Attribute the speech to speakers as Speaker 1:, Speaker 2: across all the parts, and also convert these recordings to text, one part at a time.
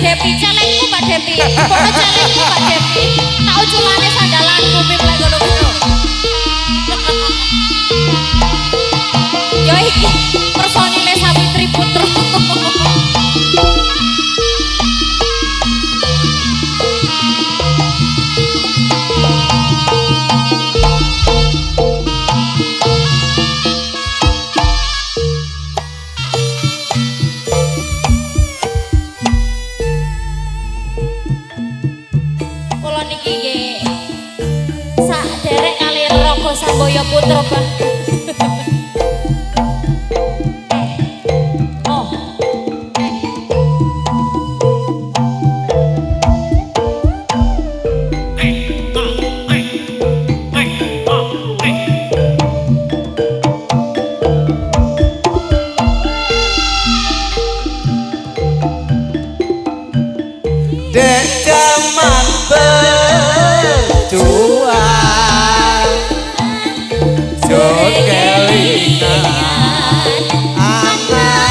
Speaker 1: Depi, celengku Mbak Depi. Pokoke celengku Mbak Depi. Tak uculane sandalanku pim lek ngono kuwi. Yo iki personile Sawitri Putra. Kula niki nggih sak derek kali Raga Samboyo Putra, Pak. Oh.
Speaker 2: Dek jaman berjuang jogelingan aman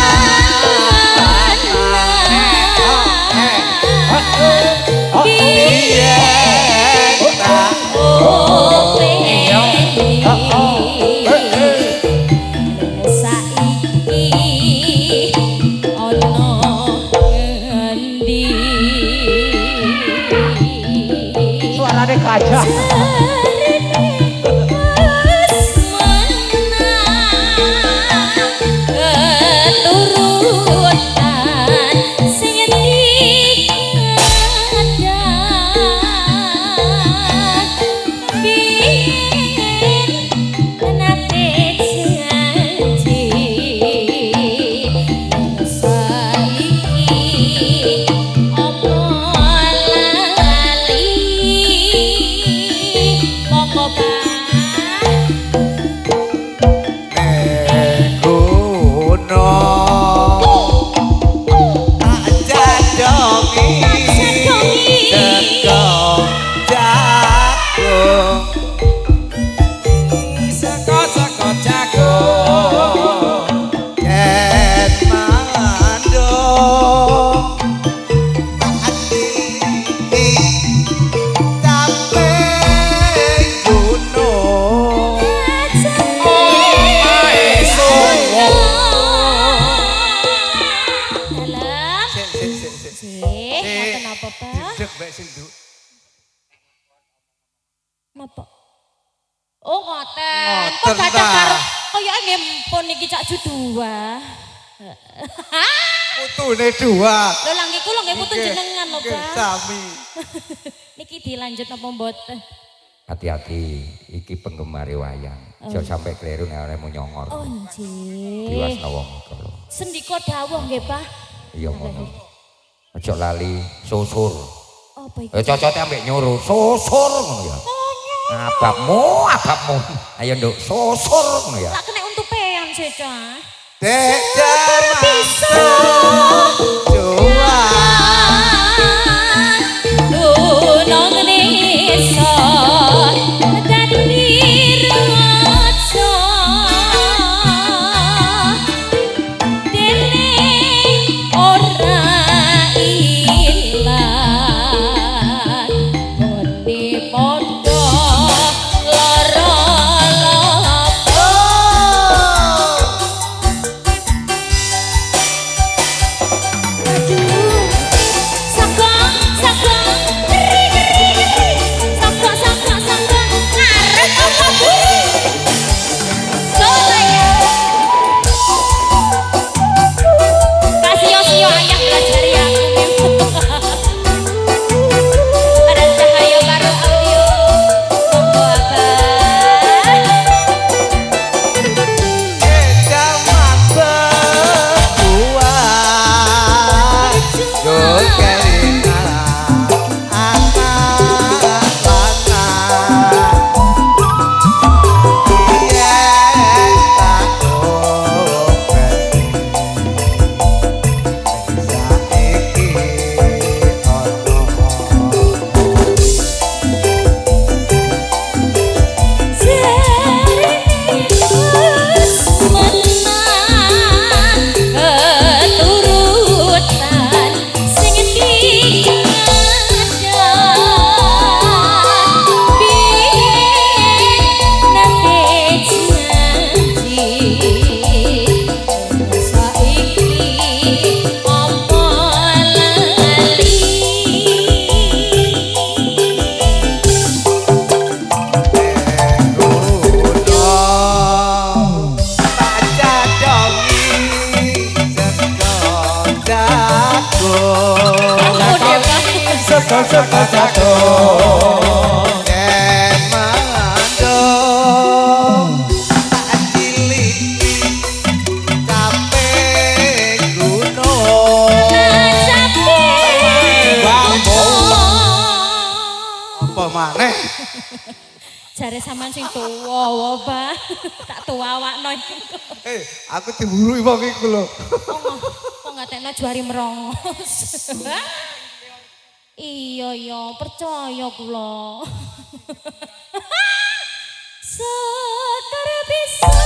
Speaker 2: biyen tak
Speaker 1: Saiki ana ngendi?
Speaker 3: Suarane gajah.
Speaker 1: Keturutan sing dikadang biyen nate janji saiki opo lali monggo Pak.
Speaker 2: Gunung tak jadongi sego jagung
Speaker 4: Sego sego jagung
Speaker 2: yen mandung ati capek gunung
Speaker 4: Omahe suwung.
Speaker 1: Dalem.
Speaker 2: Sik sik sik sik.
Speaker 1: Sih, ngoten napa, Pak?
Speaker 2: Didek mbek sing nduk.
Speaker 1: Napa? Oh, ngoten.
Speaker 2: Ngoten
Speaker 1: Pun gadah
Speaker 2: ta.
Speaker 1: karo kaya nggih mpun iki Cak Ju dua.
Speaker 2: Putune dua.
Speaker 1: Lho lah nggih kula nggih putu
Speaker 2: Nggih,
Speaker 1: jenengan lho,
Speaker 2: nggih,
Speaker 1: Pak.
Speaker 2: Sami.
Speaker 1: Niki dilanjut napa mboten?
Speaker 5: Hati-hati, iki penggemar wayang. Aja sampai keliru nek olehmu nyongor.
Speaker 1: Oh, nggih.
Speaker 5: Diwasna wong kala.
Speaker 1: Sendika dawuh nggih, Pak.
Speaker 5: Iya ngono. Aja lali susur.
Speaker 1: Apa iki?
Speaker 5: Eh cocote ambek nyuruh susur ngono ya. Ababmu, ababmu. Ayo nduk, susur ngono ya.
Speaker 1: Tak kena untupean sih, Cak.
Speaker 2: Dek jaman
Speaker 1: Bisa.
Speaker 2: dua.
Speaker 1: Gunung desa dadi raja dene ora ilang gone padha lara lopo.
Speaker 2: jagung.
Speaker 1: Ampun ya, Pak.
Speaker 4: Sego-sego jagung.
Speaker 2: Yen mandong tak ciliki cape gunung.
Speaker 1: Cape.
Speaker 2: Apa maneh?
Speaker 1: Jare sampean sing tuwa, wae, Pak. Tak tuwawakno iki.
Speaker 2: Eh, aku diburu wong iku lho.
Speaker 1: Kok ngatekno juari merongos. Iya iya, percaya kula. Sekar bisa.